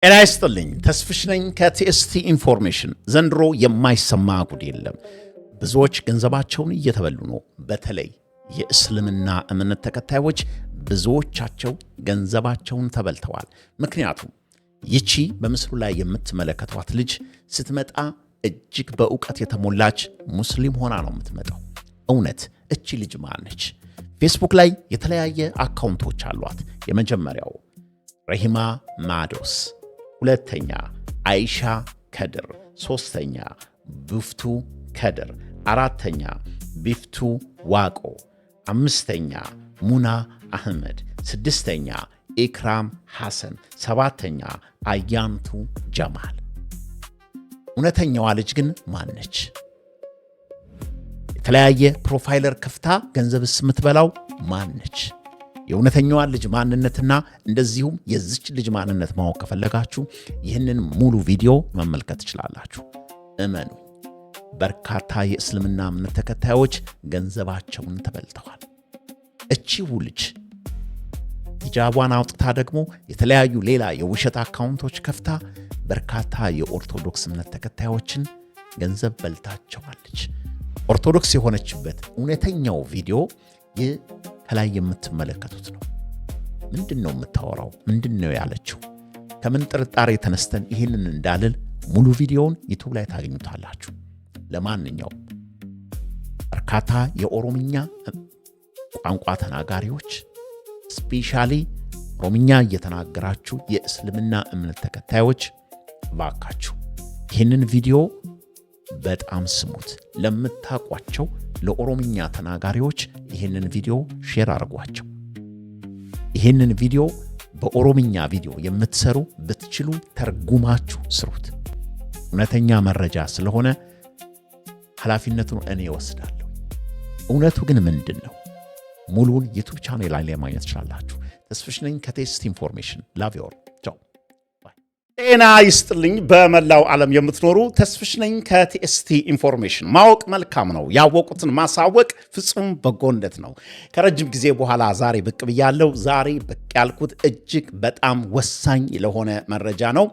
ጤና ይስጥልኝ። ተስፍሽ ነኝ ከ TST Information። ዘንድሮ የማይሰማ ጉድ የለም። ብዙዎች ገንዘባቸውን እየተበሉ ነው። በተለይ የእስልምና እምነት ተከታዮች ብዙዎቻቸው ገንዘባቸውን ተበልተዋል። ምክንያቱም ይቺ በምስሉ ላይ የምትመለከቷት ልጅ ስትመጣ እጅግ በእውቀት የተሞላች ሙስሊም ሆና ነው የምትመጣው። እውነት እቺ ልጅ ማነች? ፌስቡክ ላይ የተለያየ account ኦች አሏት። የመጀመሪያው ረሂማ ማዶስ፣ ሁለተኛ አይሻ ከድር፣ ሶስተኛ ቡፍቱ ከድር፣ አራተኛ ቢፍቱ ዋቆ፣ አምስተኛ ሙና አህመድ፣ ስድስተኛ ኢክራም ሐሰን፣ ሰባተኛ አያንቱ ጀማል። እውነተኛዋ ልጅ ግን ማነች? የተለያየ profile ከፍታ ገንዘብስ የምትበላው ማነች? የእውነተኛዋን ልጅ ማንነትና እንደዚሁም የዚች ልጅ ማንነት ማወቅ ከፈለጋችሁ ይህንን ሙሉ ቪዲዮ መመልከት ትችላላችሁ። እመኑ፣ በርካታ የእስልምና እምነት ተከታዮች ገንዘባቸውን ተበልተዋል። እቺው ልጅ ሂጃቧን አውጥታ ደግሞ የተለያዩ ሌላ የውሸት account ኦች ከፍታ በርካታ የኦርቶዶክስ እምነት ተከታዮችን ገንዘብ በልታቸዋለች። ኦርቶዶክስ የሆነችበት እውነተኛው ቪዲዮ ይህ ከላይ የምትመለከቱት ነው። ምንድን ነው የምታወራው? ምንድን ነው ያለችው? ከምን ጥርጣሬ ተነስተን ይህንን እንዳልል ሙሉ ቪዲዮውን YouTube ላይ ታገኙታላችሁ። ለማንኛውም በርካታ የኦሮምኛ ቋንቋ ተናጋሪዎች፣ specially ኦሮምኛ እየተናገራችሁ የእስልምና እምነት ተከታዮች፣ ባካችሁ ይህንን ቪዲዮ በጣም ስሙት። ለምታውቋቸው ለኦሮምኛ ተናጋሪዎች ይህንን ቪዲዮ share አድርጓቸው። ይህንን ቪዲዮ በኦሮምኛ ቪዲዮ የምትሰሩ ብትችሉ ተርጉማችሁ ስሩት። እውነተኛ መረጃ ስለሆነ ኃላፊነቱን እኔ እወስዳለሁ። እውነቱ ግን ምንድን ነው? ሙሉውን YouTube channel ላይ ማግኘት ትችላላችሁ። ተስፍሽ ነኝ ከ TST Information። Love you all፣ ቻው። ጤና ይስጥልኝ። በመላው ዓለም የምትኖሩ፣ ተስፍሽ ነኝ ከ TST Information። ማወቅ መልካም ነው፣ ያወቁትን ማሳወቅ ፍጹም በጎነት ነው። ከረጅም ጊዜ በኋላ ዛሬ ብቅ ብያለሁ። ዛሬ ብቅ ያልኩት እጅግ በጣም ወሳኝ ለሆነ መረጃ ነው።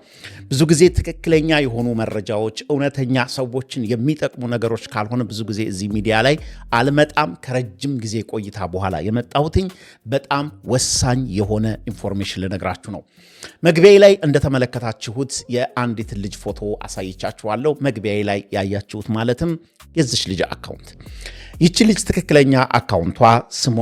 ብዙ ጊዜ ትክክለኛ የሆኑ መረጃዎች፣ እውነተኛ ሰዎችን የሚጠቅሙ ነገሮች ካልሆነ ብዙ ጊዜ እዚህ ሚዲያ ላይ አልመጣም። ከረጅም ጊዜ ቆይታ በኋላ የመጣሁትኝ በጣም ወሳኝ የሆነ information ልነግራችሁ ነው። መግቢያዬ ላይ እንደተመለከታችሁት የአንዲት ልጅ ፎቶ አሳይቻችኋለሁ። መግቢያዬ ላይ ያያችሁት ማለትም የዚች ልጅ account። ይቺ ልጅ ትክክለኛ account ቷ ስሟ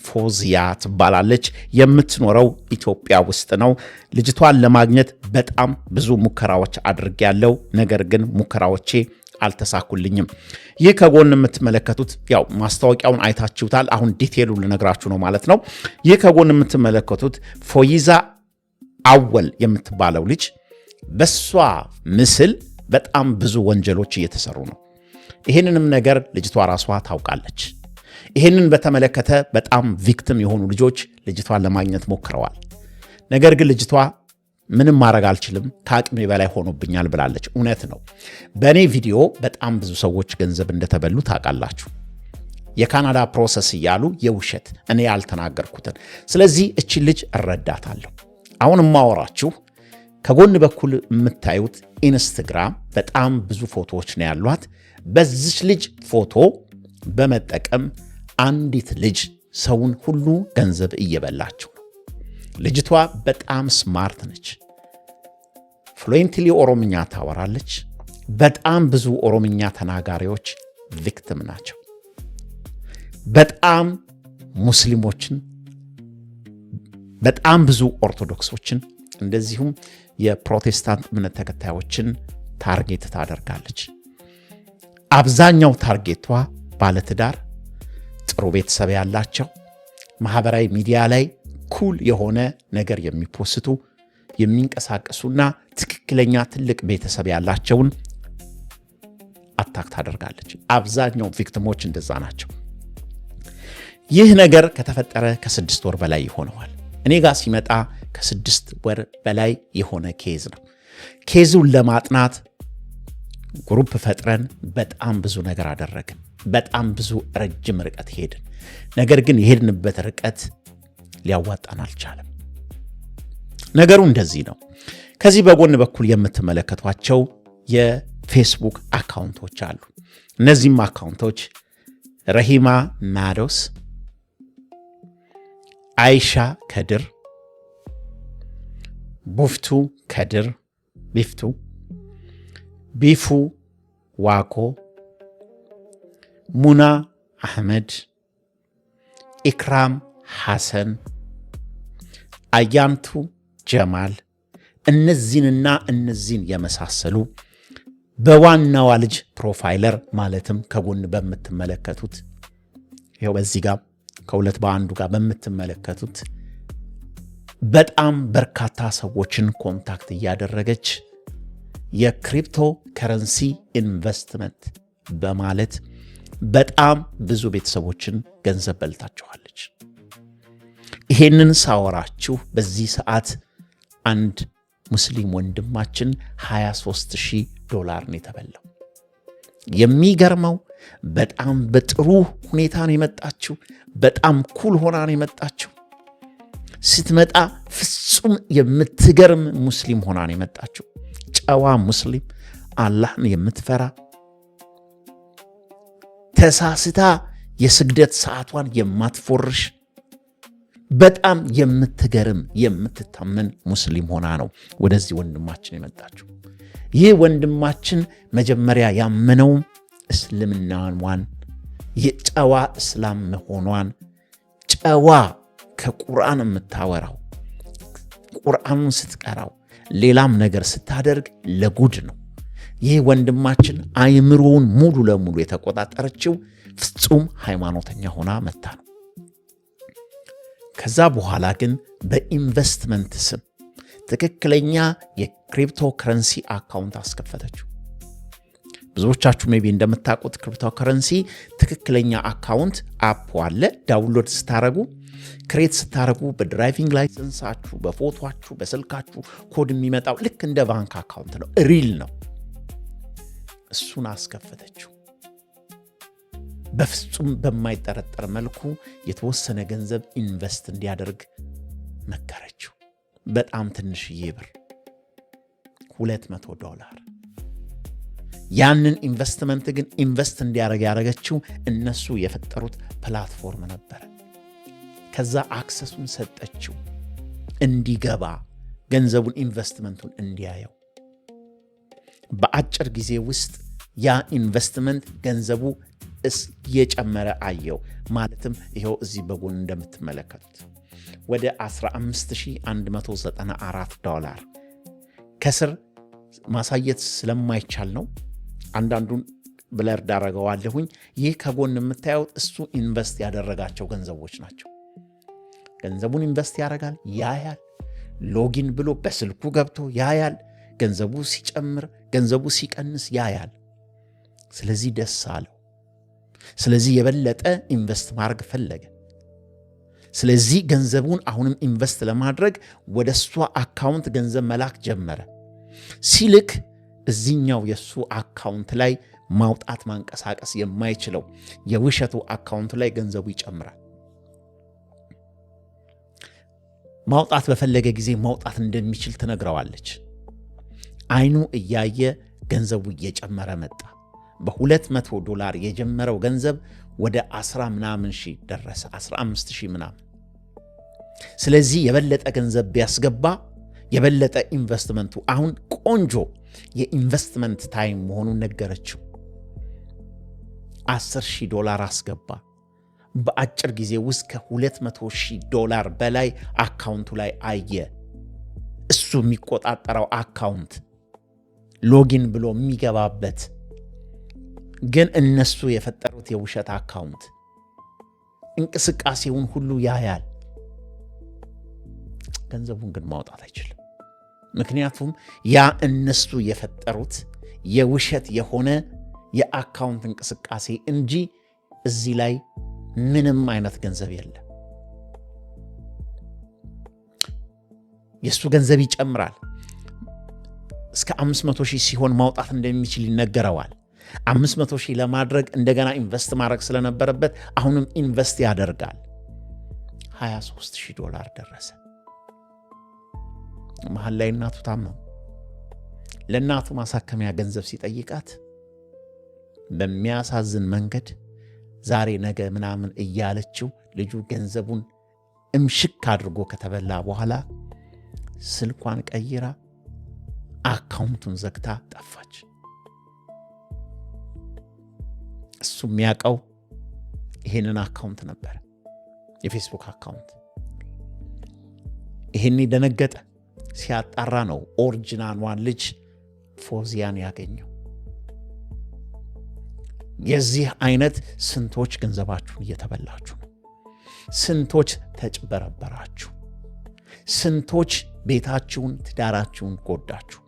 ፎዚያ ትባላለች። የምትኖረው ኢትዮጵያ ውስጥ ነው። ልጅቷን ለማግኘት በጣም ብዙ ሙከራዎች አድርጌያለሁ። ነገር ግን ሙከራዎቼ አልተሳኩልኝም። ይህ ከጎን የምትመለከቱት፣ ያው ማስታወቂያውን አይታችሁታል። አሁን detail ኡ ልነግራችሁ ነው ማለት ነው። ይህ ከጎን የምትመለከቱት ፎይዛ አወል የምትባለው ልጅ በሷ ምስል በጣም ብዙ ወንጀሎች እየተሰሩ ነው። ይህንንም ነገር ልጅቷ ራሷ ታውቃለች። ይህንን በተመለከተ በጣም victim የሆኑ ልጆች ልጅቷን ለማግኘት ሞክረዋል። ነገር ግን ልጅቷ ምንም ማድረግ አልችልም፣ ከአቅሜ በላይ ሆኖብኛል ብላለች። እውነት ነው። በእኔ ቪዲዮ በጣም ብዙ ሰዎች ገንዘብ እንደተበሉ ታውቃላችሁ። የካናዳ process እያሉ የውሸት እኔ ያልተናገርኩትን። ስለዚህ እቺን ልጅ እረዳታለሁ። አሁን የማወራችሁ ከጎን በኩል የምታዩት Instagram በጣም ብዙ ፎቶዎች ነው ያሏት። በዚች ልጅ ፎቶ በመጠቀም አንዲት ልጅ ሰውን ሁሉ ገንዘብ እየበላችው ነው። ልጅቷ በጣም smart ነች። Fluently ኦሮምኛ ታወራለች። በጣም ብዙ ኦሮምኛ ተናጋሪዎች victim ናቸው። በጣም ሙስሊሞችን፣ በጣም ብዙ ኦርቶዶክሶችን፣ እንደዚሁም የፕሮቴስታንት እምነት ተከታዮችን target ታደርጋለች። አብዛኛው target ቷ ባለትዳር፣ ጥሩ ቤተሰብ ያላቸው፣ ማህበራዊ ሚዲያ ላይ cool የሆነ ነገር የሚ post ቱ፣ የሚንቀሳቀሱና ትክክለኛ ትልቅ ቤተሰብ ያላቸውን attack ታደርጋለች። አብዛኛው victim ኦች እንደዛ ናቸው። ይህ ነገር ከተፈጠረ ከ6 ወር በላይ ይሆነዋል። እኔ ጋር ሲመጣ ከ6 ወር በላይ የሆነ case ነው። Case ኡን ለማጥናት group ፈጥረን በጣም ብዙ ነገር አደረግን። በጣም ብዙ ረጅም ርቀት ሄድን። ነገር ግን የሄድንበት ርቀት ሊያዋጣን አልቻለም። ነገሩ እንደዚህ ነው። ከዚህ በጎን በኩል የምትመለከቷቸው የፌስቡክ አካውንቶች አሉ። እነዚህም አካውንቶች ረሂማ ማዶስ፣ አይሻ ከድር፣ ቡፍቱ ከድር ቢፍቱ፣ ቢፉ ዋኮ፣ ሙና አህመድ፣ ኢክራም ሐሰን፣ አያንቱ ጀማል፣ እነዚህንና እነዚህን የመሳሰሉ በዋናዋ ልጅ profiler ማለትም ከጎን በምትመለከቱት፣ ይኸው በዚህ ጋር ከሁለት በአንዱ ጋር በምትመለከቱት፣ በጣም በርካታ ሰዎችን contact እያደረገች የ crypto currency investment በማለት በጣም ብዙ ቤተሰቦችን ገንዘብ በልታቸዋለች። ይሄንን ሳወራችሁ በዚህ ሰዓት አንድ ሙስሊም ወንድማችን 23 ሺህ ዶላር ነው የተበላው። የሚገርመው በጣም በጥሩ ሁኔታ ነው የመጣችው። በጣም cool ሆና ነው የመጣችው። ስትመጣ ፍጹም የምትገርም ሙስሊም ሆና ነው የመጣችው። ጨዋ ሙስሊም፣ አላህን የምትፈራ፣ ተሳስታ የስግደት ሰዓቷን የማትፎርሽ፣ በጣም የምትገርም የምትታመን ሙስሊም ሆና ነው ወደዚህ ወንድማችን የመጣችው። ይህ ወንድማችን መጀመሪያ ያመነው እስልምናዋን፣ የጨዋ እስላም መሆኗን፣ ጨዋ ከቁርአን የምታወራው፣ ቁርአኑን ስትቀራው ሌላም ነገር ስታደርግ ለጉድ ነው። ይህ ወንድማችን አይምሮውን ሙሉ ለሙሉ የተቆጣጠረችው ፍጹም ሃይማኖተኛ ሆና መታ ነው። ከዛ በኋላ ግን በኢንቨስትመንት ስም ትክክለኛ የ crypto currency account አስከፈተችው። ብዙዎቻችሁ maybe እንደምታውቁት crypto currency ትክክለኛ account app አለ። Download ስታረጉ፣ create ስታረጉ በ driving license ኣችሁ፣ በፎቷችሁ፣ በስልካችሁ ኮድ የሚመጣው ልክ እንደ ባንክ account ነው፣ real ነው። እሱን አስከፈተችው። በፍጹም በማይጠረጠር መልኩ የተወሰነ ገንዘብ invest እንዲያደርግ መከረችው። በጣም ትንሽዬ ብር፣ 200 ዶላር። ያንን ኢንቨስትመንት ግን invest እንዲያደርግ ያደረገችው እነሱ የፈጠሩት platform ነበረ። ከዛ access ኡን ሰጠችው እንዲገባ፣ ገንዘቡን ኢንቨስትመንቱን እንዲያየው። በአጭር ጊዜ ውስጥ ያ ኢንቨስትመንት ገንዘቡ እየጨመረ አየው። ማለትም ይኸው እዚህ በጎን እንደምትመለከቱት ወደ 15194 ዶላር። ከስር ማሳየት ስለማይቻል ነው። አንዳንዱን blur አደርገዋለሁኝ። ይህ ከጎን የምታዩት እሱ invest ያደረጋቸው ገንዘቦች ናቸው። ገንዘቡን invest ያደርጋል፣ ያያል። Login ብሎ በስልኩ ገብቶ ያያል። ገንዘቡ ሲጨምር፣ ገንዘቡ ሲቀንስ ያያል። ስለዚህ ደስ አለው። ስለዚህ የበለጠ invest ማድረግ ፈለገ። ስለዚህ ገንዘቡን አሁንም invest ለማድረግ ወደ እሷ account ገንዘብ መላክ ጀመረ። ሲልክ እዚኛው የእሱ account ላይ ማውጣት ማንቀሳቀስ የማይችለው የውሸቱ account ላይ ገንዘቡ ይጨምራል። ማውጣት በፈለገ ጊዜ ማውጣት እንደሚችል ትነግረዋለች። አይኑ እያየ ገንዘቡ እየጨመረ መጣ። በ200 ዶላር የጀመረው ገንዘብ ወደ 10 ምናምን ሺህ ደረሰ፣ 15 ሺህ ምናምን። ስለዚህ የበለጠ ገንዘብ ቢያስገባ የበለጠ ኢንቨስትመንቱ አሁን ቆንጆ የ investment time መሆኑን ነገረችው። 10 ሺህ ዶላር አስገባ። በአጭር ጊዜ ውስጥ ከ200 ሺህ ዶላር በላይ account ኡ ላይ አየ። እሱ የሚቆጣጠረው account፣ login ብሎ የሚገባበት፣ ግን እነሱ የፈጠሩት የውሸት account እንቅስቃሴውን ሁሉ ያያል። ገንዘቡን ግን ማውጣት አይችልም። ምክንያቱም ያ እነሱ የፈጠሩት የውሸት የሆነ የ account እንቅስቃሴ እንጂ እዚህ ላይ ምንም አይነት ገንዘብ የለም። የእሱ ገንዘብ ይጨምራል። እስከ 500 ሺህ ሲሆን ማውጣት እንደሚችል ይነገረዋል። 500 ሺህ ለማድረግ እንደገና invest ማድረግ ስለነበረበት አሁንም invest ያደርጋል። 23 ሺህ ዶላር ደረሰ። መሀል ላይ እናቱ ታመሙ። ለእናቱ ማሳከሚያ ገንዘብ ሲጠይቃት በሚያሳዝን መንገድ ዛሬ ነገ ምናምን እያለችው ልጁ ገንዘቡን እምሽክ አድርጎ ከተበላ በኋላ ስልኳን ቀይራ account ኡን ዘግታ ጠፋች። እሱ የሚያውቀው ይሄንን account ነበር፣ የፌስቡክ account። ይሄኔ ደነገጠ። ሲያጣራ ነው original ዋን ልጅ ፎዚያን ያገኘው። የዚህ አይነት ስንቶች ገንዘባችሁን እየተበላችሁ ነው? ስንቶች ተጭበረበራችሁ? ስንቶች ቤታችሁን፣ ትዳራችሁን ጎዳችሁ?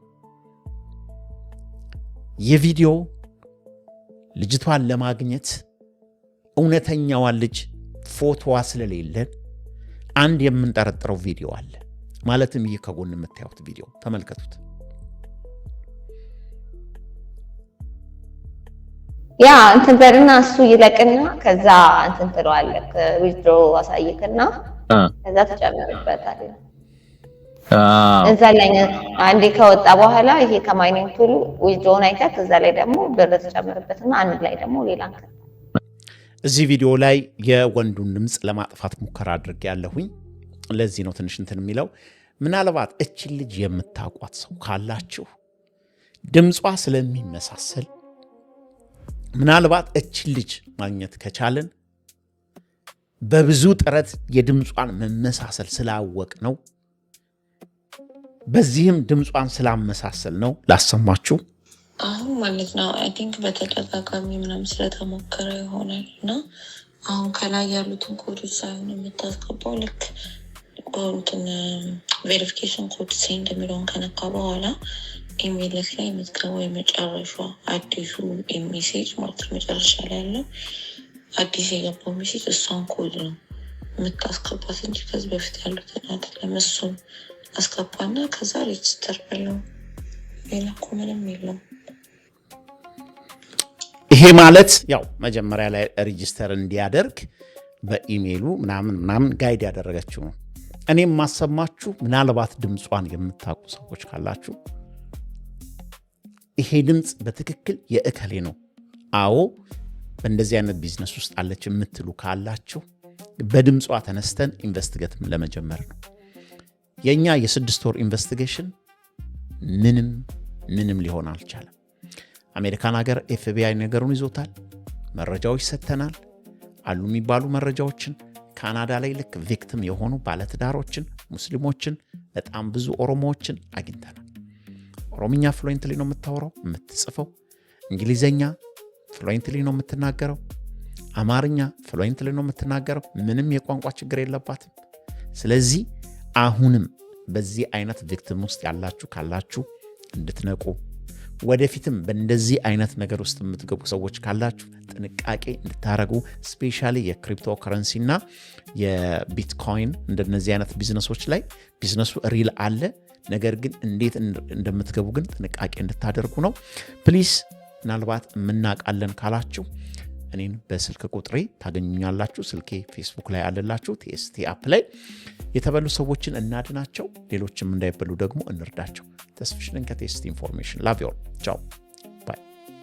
ይህ ቪዲዮ ልጅቷን ለማግኘት እውነተኛዋን ልጅ ፎቶዋ ስለሌለን አንድ የምንጠረጥረው ቪዲዮ አለ። ማለትም ይህ ከጎን የምታዩት ቪዲዮ ተመልከቱት። ያ እንትን በልና እሱ ይለቅና ከዛ እንትን ትለዋለህ፣ withdraw አሳይክና ከዛ ትጨምርበታለህ። እዛ ላይ አንዴ ከወጣ በኋላ ይሄ ከ mining tool ኡ withdraw ን አይተህ እዛ ላይ ደግሞ ብር ትጨምርበትና አንድ ላይ ደግሞ ሌላ። እዚህ ቪዲዮ ላይ የወንዱን ድምፅ ለማጥፋት ሙከራ አድርጌ ያለሁኝ ለዚህ ነው ትንሽ እንትን የሚለው። ምናልባት እችን ልጅ የምታውቋት ሰው ካላችሁ ድምጿ ስለሚመሳሰል ምናልባት እችን ልጅ ማግኘት ከቻልን፣ በብዙ ጥረት የድምጿን መመሳሰል ስላወቅ ነው፣ በዚህም ድምጿን ስላመሳሰል ነው ላሰማችሁ። አሁን ማለት ነው I think በተደጋጋሚ ምናምን ስለተሞከረ ይሆናል። እና አሁን ከላይ ያሉትን ኮዶች ሳይሆን የምታስገባው ልክ እንትን verification code send የሚለውን ከነካ በኋላ ኢሜይል ላይ የምትገባው የመጨረሻ አዲሱ message ማለት ነው። መጨረሻ ላይ ያለው አዲስ የገባው message እሷን ኮድ ነው የምታስገባት እንጂ ከዚህ በፊት ያሉትን አይደለም። እሱን አስገባና ከዛ register በለው። ሌላ እኮ ምንም የለውም። ይሄ ማለት ያው መጀመሪያ ላይ register እንዲያደርግ በኢሜይሉ ምናምን ምናምን guide ያደረገችው ነው። እኔም ማሰማችሁ ምናልባት ድምጿን የምታውቁ ሰዎች ካላችሁ ይሄ ድምፅ በትክክል የእከሌ ነው፣ አዎ በእንደዚህ አይነት ቢዝነስ ውስጥ አለች የምትሉ ካላችሁ በድምጿ ተነስተን investigate ለመጀመር ነው። የእኛ የ6 ወር investigation ምንም ምንም ሊሆን አልቻለም። አሜሪካን ሀገር FBI ነገሩን ይዞታል። መረጃዎች ሰጥተናል፣ አሉ የሚባሉ መረጃዎችን። ካናዳ ላይ ልክ victim የሆኑ ባለትዳሮችን፣ ሙስሊሞችን፣ በጣም ብዙ ኦሮሞዎችን አግኝተናል። ኦሮምኛ fluently ነው የምታወራው የምትጽፈው፣ እንግሊዘኛ fluently ነው የምትናገረው፣ አማርኛ fluently ነው የምትናገረው። ምንም የቋንቋ ችግር የለባትም። ስለዚህ አሁንም በዚህ አይነት victim ውስጥ ያላችሁ ካላችሁ እንድትነቁ፣ ወደፊትም በእንደዚህ አይነት ነገር ውስጥ የምትገቡ ሰዎች ካላችሁ ጥንቃቄ እንድታደረጉ፣ especially የ cryptocurrency እና የቢትኮይን እንደነዚህ አይነት ቢዝነሶች ላይ business ኡ real አለ። ነገር ግን እንዴት እንደምትገቡ ግን ጥንቃቄ እንድታደርጉ ነው። Please ምናልባት የምናውቃለን ካላችሁ እኔን በስልክ ቁጥሬ ታገኙኛላችሁ። ስልኬ ፌስቡክ ላይ አለላችሁ። ቲኤስቲ app ላይ የተበሉ ሰዎችን እናድናቸው፣ ሌሎችም እንዳይበሉ ደግሞ እንርዳቸው። ተስፍሽ ነኝ ከቴስቲ information። Love you all። ቻው።